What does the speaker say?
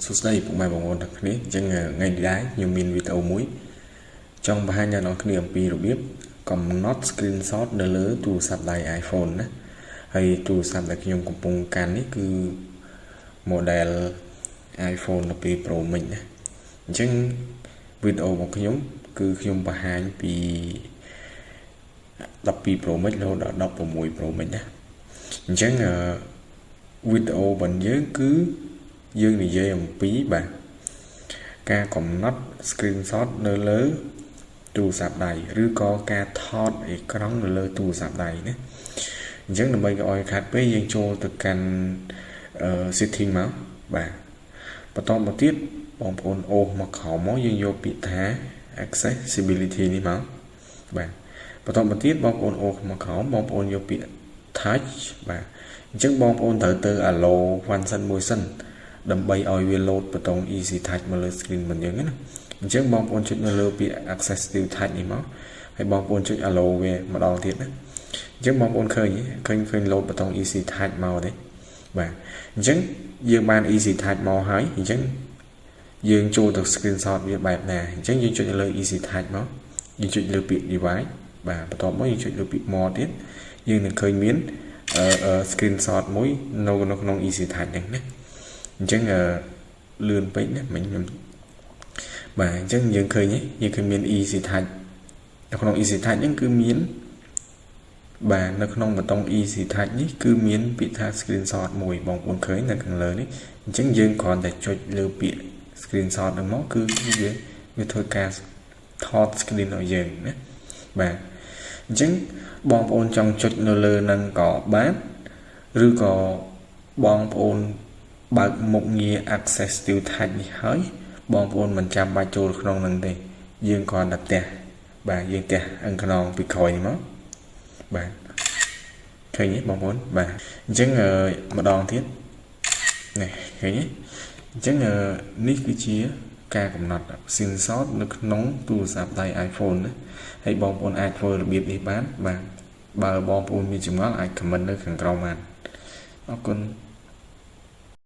សួស្តីពុកម៉ែបងប្អូនទាំងគ្នាអញ្ចឹងថ្ងៃនេះដែរខ្ញុំមានវីដេអូមួយចង់បង្ហាញដល់អ្នកគ្នាអំពីរបៀបកំណត់ screenshot នៅលើទូរស័ព្ទដៃ iPhone ណាហើយទូរស័ព្ទដែលខ្ញុំកំពុងកាន់នេះគឺ model iPhone 12 Pro Max ណាអញ្ចឹងវីដេអូរបស់ខ្ញុំគឺខ្ញុំបង្ហាញពី12 Pro Max រហូតដល់16 Pro Max ណាអញ្ចឹងវីដេអូរបស់យើងគឺយើងនិយាយអំពីបាទការកំណត់ screenshot នៅលើទូរស័ព្ទដៃឬក៏ការថតអេក្រង់នៅលើទូរស័ព្ទដៃណាអញ្ចឹងដើម្បីកុំឲ្យខាត់ពេកយើងចូលទៅកាន់ setting មកបាទបន្តមកទៀតបងប្អូនអូសមកក្រោមមកយើងយកពាក្យថា accessibility នេះមកបាទបន្តមកទៀតបងប្អូនអូសមកក្រោមបងប្អូនយកពាក្យ touch បាទអញ្ចឹងបងប្អូនត្រូវទៅ allow function មួយសិនដើម្បីឲ្យវា load ប៊ូតុង easy touch មកលើ screen របស់យើងណាអញ្ចឹងបងប្អូនចុចនៅលើពាក្យ assistive touch នេះមកហើយបងប្អូនចុច allow វាម្ដងទៀតណាអញ្ចឹងបងប្អូនឃើញឃើញឃើញ load ប៊ូតុង easy touch មកទេបាទអញ្ចឹងយើងបាន easy touch មកហើយអញ្ចឹងយើងចូលទៅ screenshot វាបែបណាអញ្ចឹងយើងចុចលើ easy touch មកយើងចុចលើពាក្យ device បាទបន្ទាប់មកយើងចុចលើពាក្យ more ទៀតយើងនឹងឃើញមាន screenshot មួយនៅនៅក្នុង easy touch ហ្នឹងណាអញ្ចឹងលឿនពេកណាមិញខ្ញុំបាទអញ្ចឹងយើងឃើញយើងឃើញមាន easy touch នៅក្នុង easy touch ហ្នឹងគឺមានបាទនៅក្នុងប៊ូតុង easy touch នេះគឺមានពាក្យថា screenshot មួយបងប្អូនឃើញនៅខាងលើនេះអញ្ចឹងយើងគ្រាន់តែចុចលើពាក្យ screenshot ហ្នឹងមកគឺវាវាធ្វើការថត screen ឲ្យយើងណាបាទអញ្ចឹងបងប្អូនចង់ចុចនៅលើនឹងក៏បានឬក៏បងប្អូន បើកមុខងារ Assistive Touch នេះហើយបងប្អូនមិនចាំបាច់ចូលក្នុងនឹងទេយើងគ្រាន់តែទះបាទយើងទះអង្គខ្នងពីក្រោយនេះមកបាទឃើញទេបងប្អូនបាទអញ្ចឹងម្ដងទៀតនេះឃើញទេអញ្ចឹងនេះគឺជាការកំណត់ screenshot នៅក្នុងទូរស័ព្ទដៃ iPhone ណាហើយបងប្អូនអាចធ្វើរបៀបនេះបានបាទបើបងប្អូនមានចម្ងល់អាច comment នៅខាងក្រោមបានអរគុណ។